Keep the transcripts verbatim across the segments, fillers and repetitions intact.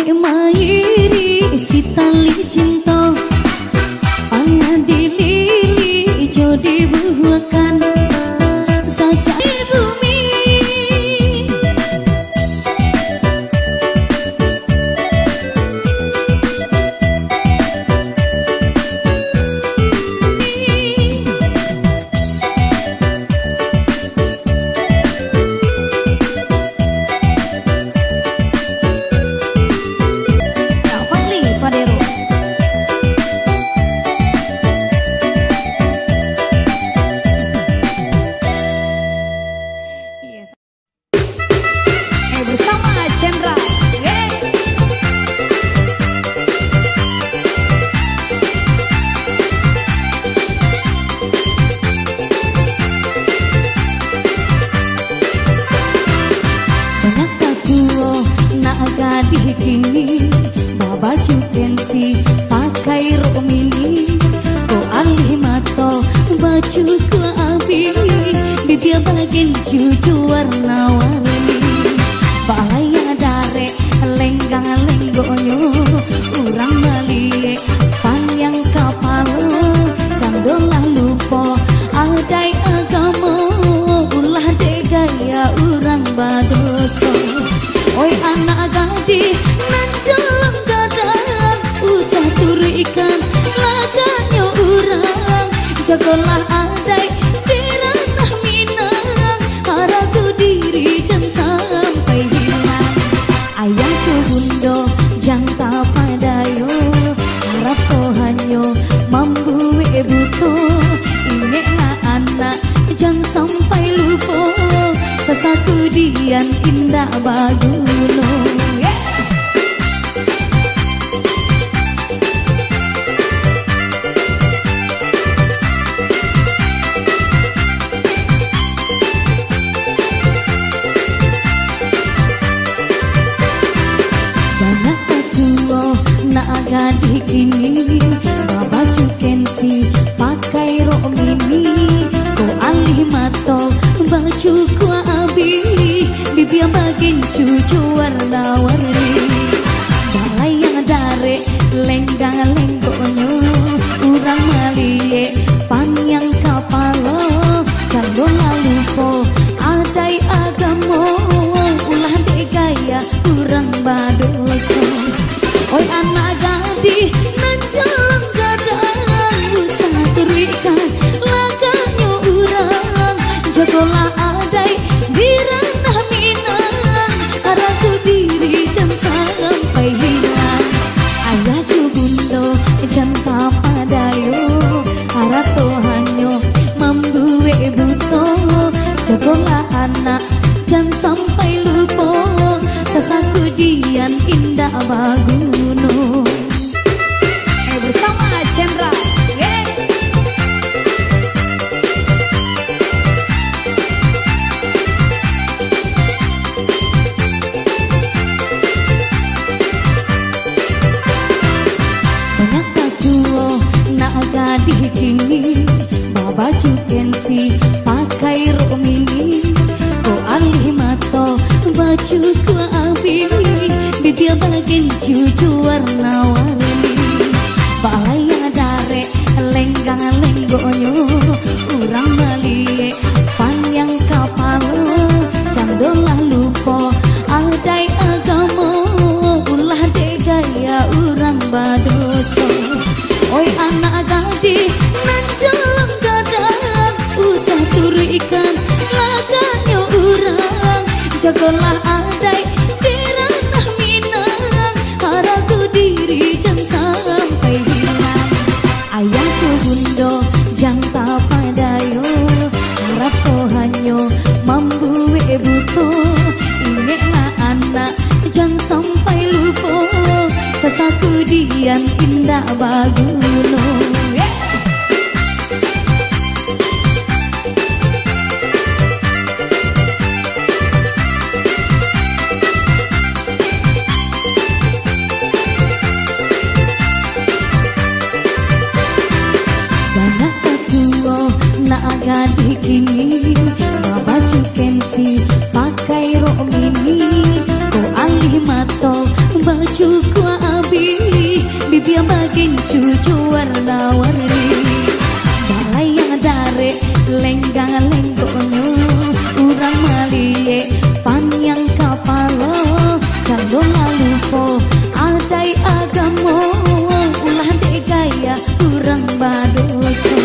Mairi si tali cinto, alah dililik jo dibuhakkan sajak di bumi. Eh, bersama Chandra. Yeay. Banyak kasuo nak gadih kini, babaju pensi, pakai rok mini, ko alih mato, baju kua abih, bibia bagincu jo warna-warni. Balayia darek, lenggang-lenggonyo, urang maliek, paniang kapalo, cando lah lupo, adaik agamo, ulah dek gaya urang badoso. Oi anak gadih nan jalanggadang, usah turuikan laganyo urang. Jagolah adaik di ranah Minang, arato diri jan sampai hilang. Ayah jo bundo jan tapadayo, arato hanyo mambuek buto. Ingeklah anak, jan sampai lupo, sasatudian indak baguno. Yeah. Banyak kasuo nak gadih kini, babaju kensi, pakai rok mini, ko alih mato, baju kua abih, bibia bagincu jo warna-warni. Balayia darek, lenggang-lenggonyo, urang maliek, paniang kapalo, cando lah lupo, adaik agamo, ulah dek gaya urang badoso. Oi anak gadih nan jalanggadang, usah turuikan laganyo urang. Jagolah adaik di ranah Minang, arato diri jan sampai hilang. Ayah jo bundo jan tapadayo, arato hanyo mambuek buto. Jagolah anak, jan sampai lupo, sasatudian indak baguno. Eh, bersama Chandra. Yeay. Banyak kasuo nak gadih kini, babaju kensi, pakai rok mini, ko alih mato, baju kua abih, bibia bagincu jo warna-warni. Balayia darek, lenggang-lenggonyo, urang maliek, paniang kapalo, cando lah lupo, adaik agamo, ulah dek gaya urang badoso. Oi anak gadih nan jalanggadang, usah turuikan laganyo urang. Jagolah adaik di ranah Minang, arato diri jan sampai hilang. Ayah jo bundo jan tapadayo, arato hanyo mambuek buto. Ingeklah anak, jan sampai lupo, sasatudian indak baguno. Yeah. Banyak kasuo nak gadih kini, babaju kensi, pakai rok mini, ko alih mato, baju Cukuak abih, bibia bagincu jo warna-warni. Balayang darek, lenggang-lenggoknyo, urang maliek, paniang kapalo. Jan lah lupo adaik agamo, ulah dek gaya urang badoso.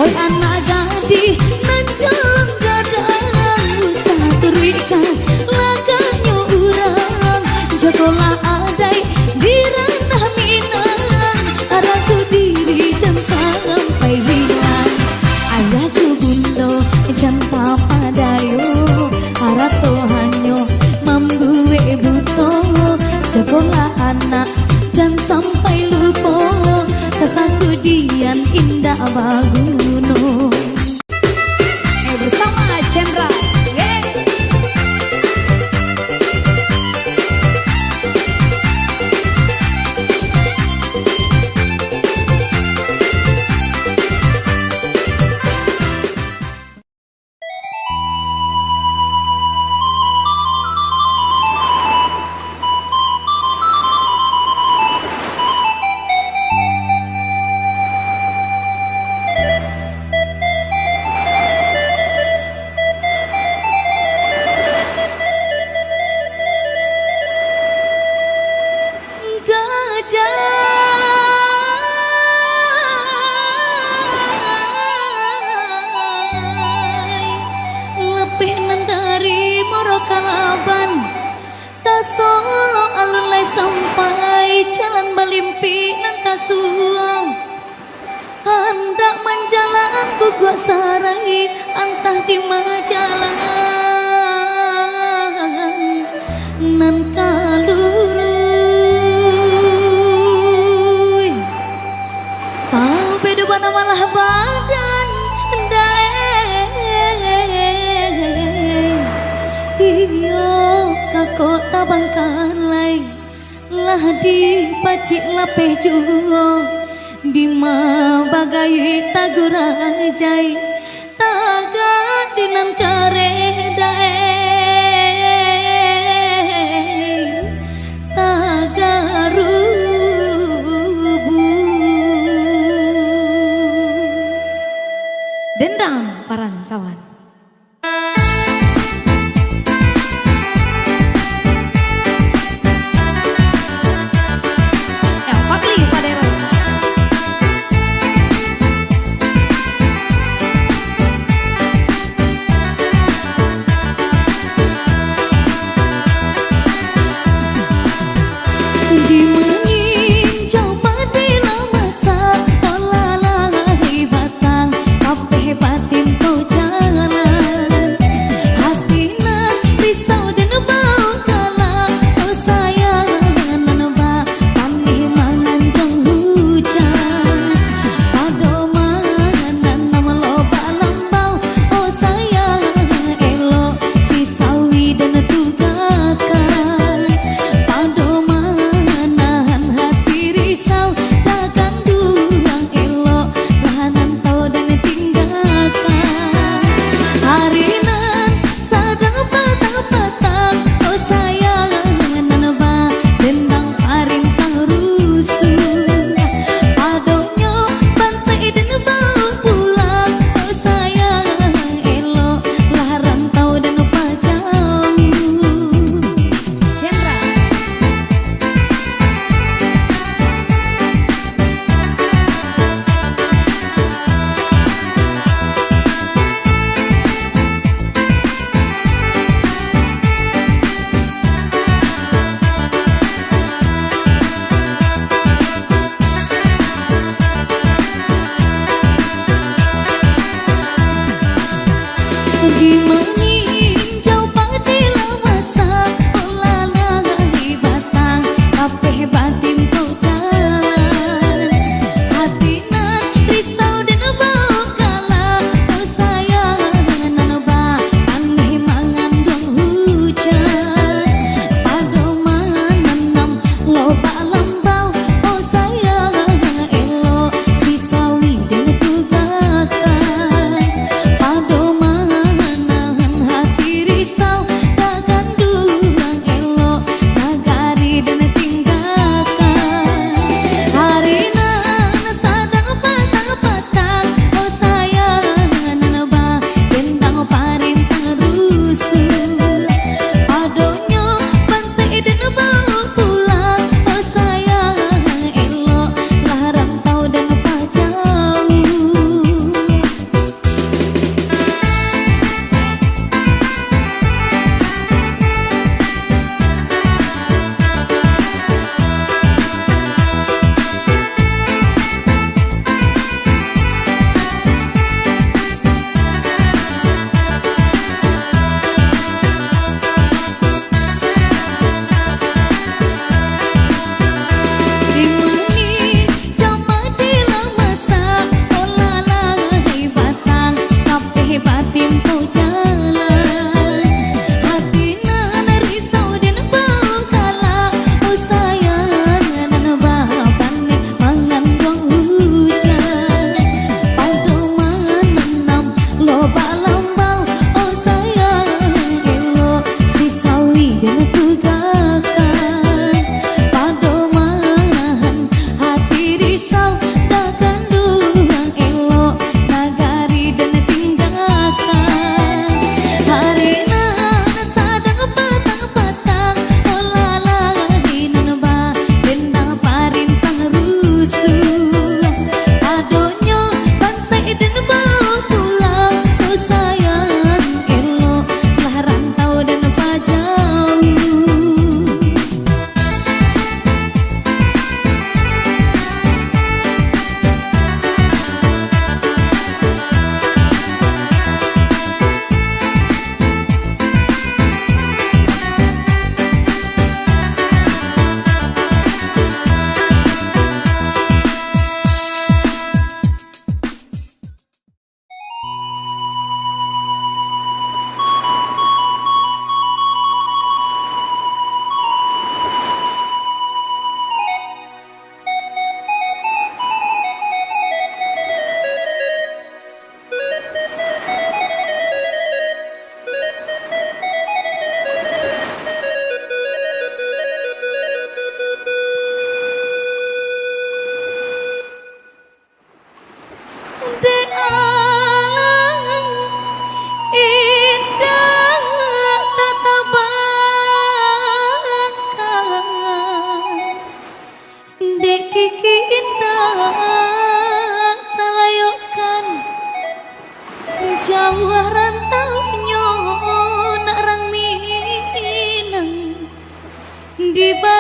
Oi anak gadih nan jalanggadang, usah turuikkan langkahnyo urang. Jagolah adaik di ranah Minang, arato diri jan sampai hilang. Ayah jo bundo jan tapadayo, arato hanyo mambuek buto. Jagolah anak jan sampai lupo, kasakudian indak baguno. Eh, bersama Chandra. Yeay. Gajai lapeh nan dari Muaro Kalaban, ka Solok alun lai sampai, jalan balimpik nan tasuang. Handak manjalang guguak sarai, antah di ma jalan nan ka luruih. Tabedo bana malah badan, dae. Iyo, ka kota Bangkalai. Lah dipacik lapeh juo, dima bagayuik tagurai jai, tagak di nan kareh dae, tagak rubuh. Dendang Parantauan. Di manginjau padi lah masak, olah lahai batang, kapeh batimpo jalan. Hati nan risau den bau kalam, oh sayang nan ba panih mananjang hujan. Pado ma nan nanam lo balambau, oh sayang elok si sawi den tugakan. Pado ma nah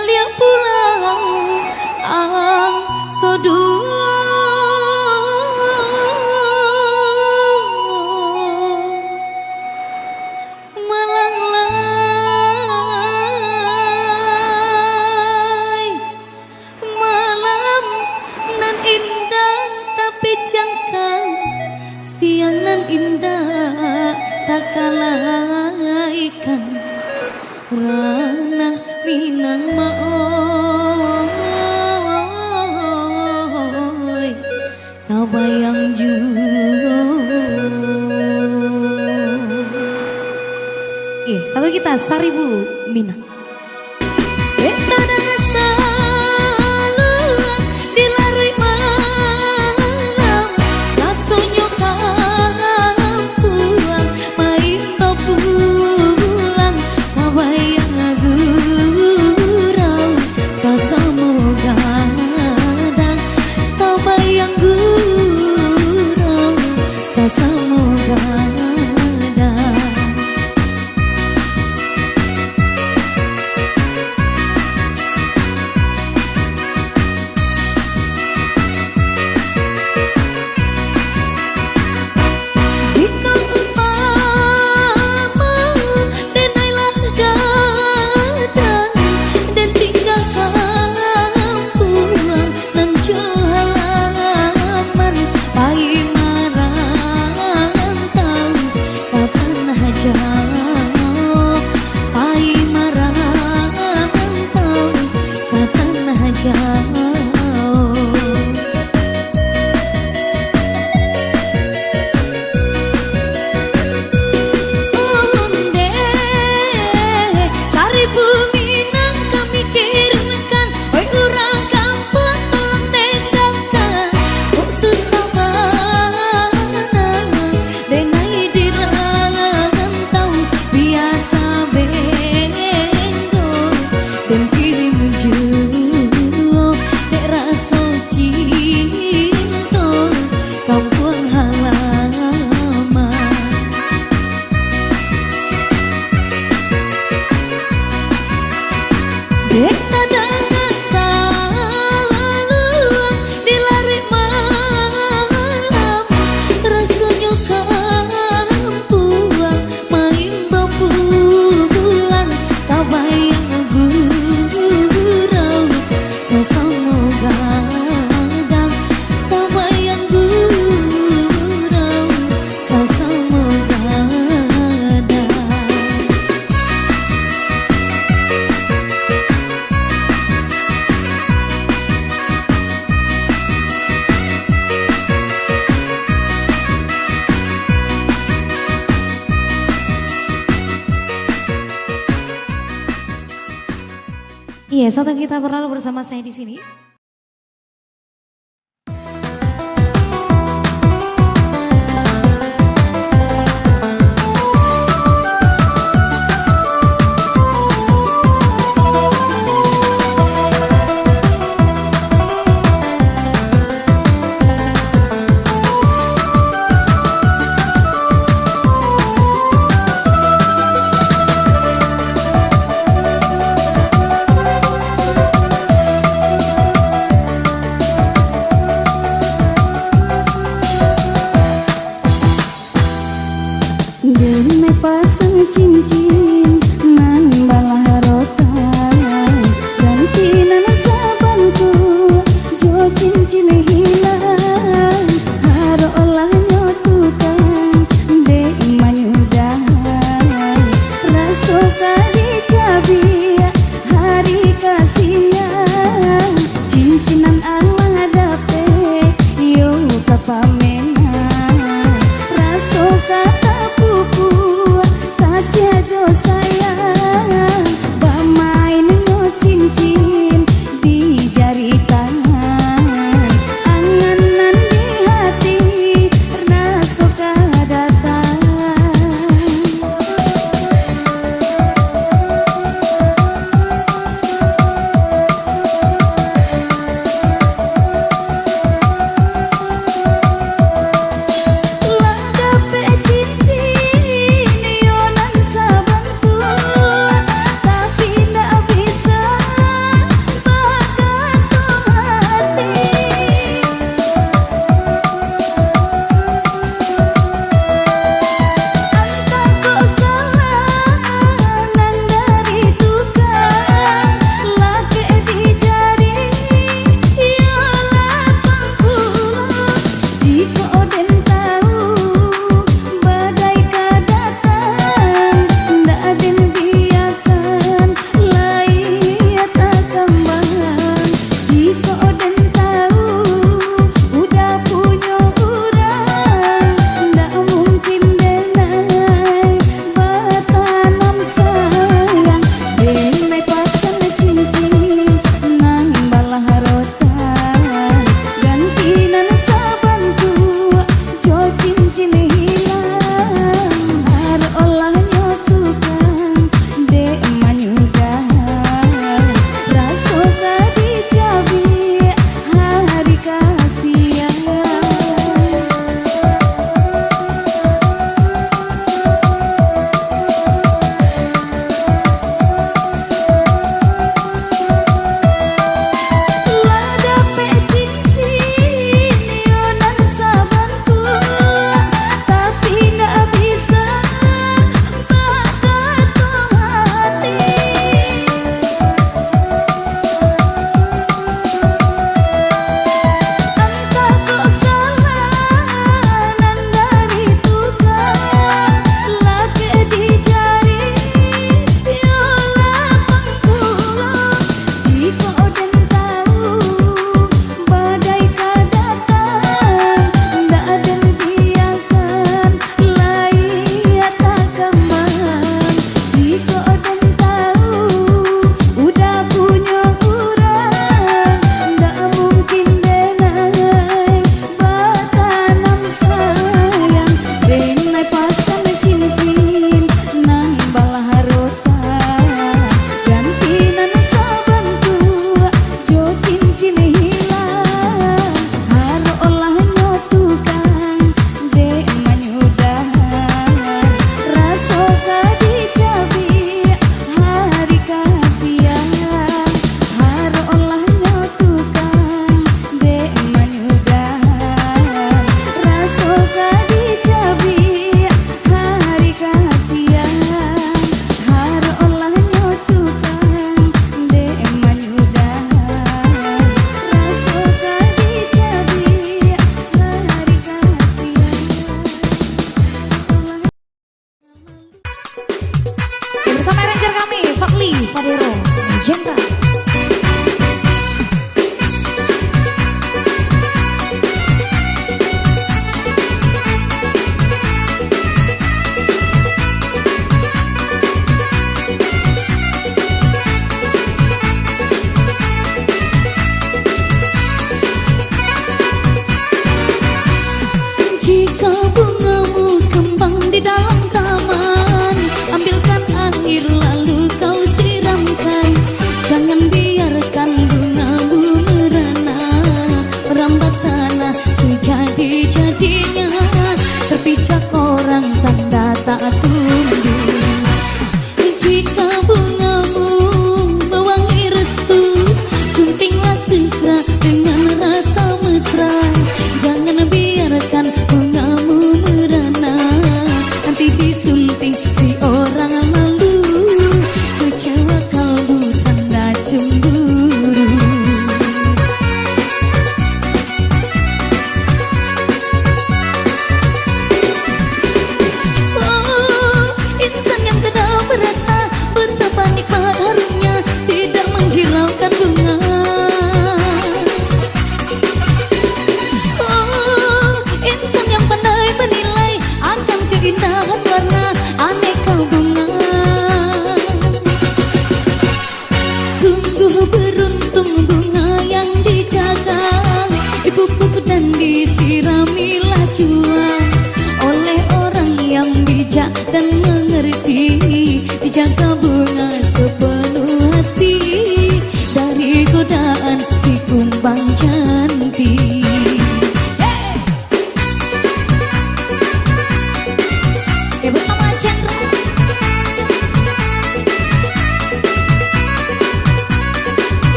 Baliak pulang angso duo. Malang lai, malam nan indah tapi jangkang, siang nan indah tak kalahkan. Ranah Minang ma oi, tabayang juo. Eh, satu kita, Saribu Minang. Dek tadanga saluang di laruik malam, rasonyo kampuang main bapulang, tabayang gurau sasamo gadang, tabayang gurau sasamo gadang. Jikok umpamo denai lah gadang, den tinggakan pulang nan jo halaman, pai marantau ka tanah jauah, pai marantau ka tanah jauah. Onde, Saribu Minang kami kirimkan, oi urang kampuang tolong dengangkan, kok susah bana, denai di rantau biasa benggo, den kirim juo dek raso cinto kampuang halaman. Dek tadanga saluang di laruik malam, rasonyo kampuang main bapulang, tabayang gurau sasamo gadang, tabayang gurau sasamo gadang. Iya, satu kita berlalu bersama saya di sini.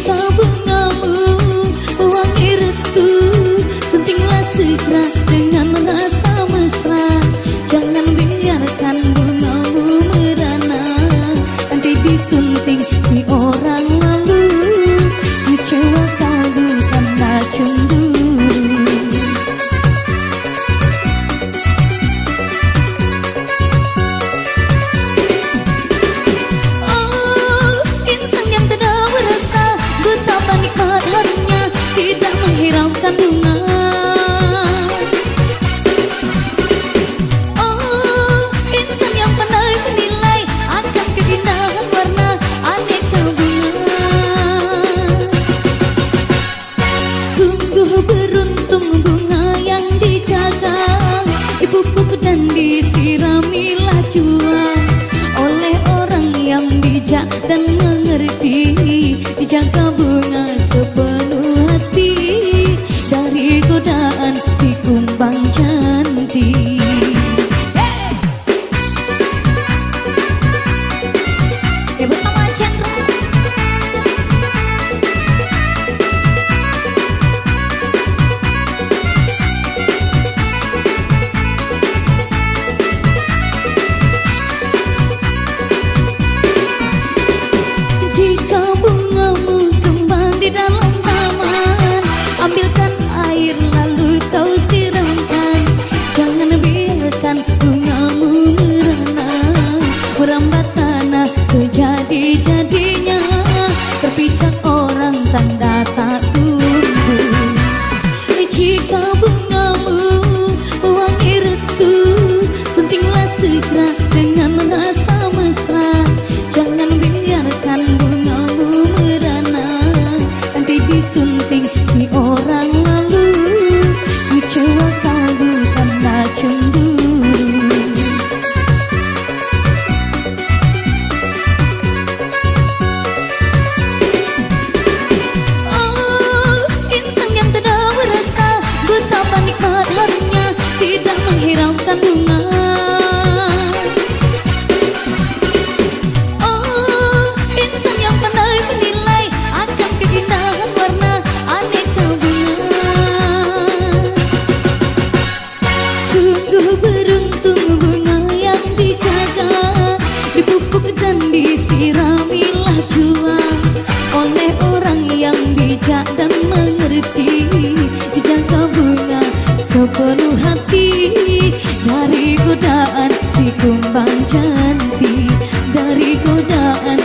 Ka bungamu, wangi restu, suntinglah segera dengan rasa mesra. Jangan biarkan bungamu merana, nanti disunting si orang lalu, kecewa kamu karena cemburu. Oh, insan yang tidak merasa betapa nikmat harumnya, tidak menghiraukan bunga. Oh, insan yang pandai menilai akan keindahan warna aneka bunga. Sungguh beruntung bunga yang dijaga, dipupuk dan disiramilah jua oleh orang yang bijak dan mengerti. Dijaga bunga sepenuh hati dari godaan si kumbang cantik. Oke, bersama Chandra. Jika bungamu kembang di dalam taman, ambilkan air lalu kau siramkan. Jangan biarkan bungamu merana, merambat tanah sejadi-jadinya, terpijak orang tanda tak tumbuh. Jika bungamu wangi restu, suntinglah segera dengan rasa mesra. Jangan biarkan bungamu merana, nanti disunting si orang lalu, kecewa kamu karena cemburu. Oh, insan yang tidak merasa betapa nikmat harumnya, tidak menghiraukan bunga. Oh, insan yang pandai menilai akan keindahan warna aneka bunga. Sungguh beruntung bunga yang dijaga, dipupuk dan disiramilah jua oleh orang yang bijak dan mengerti. Dijaga bunga sepenuh hati dari godaan si kumbang cantik, dari godaan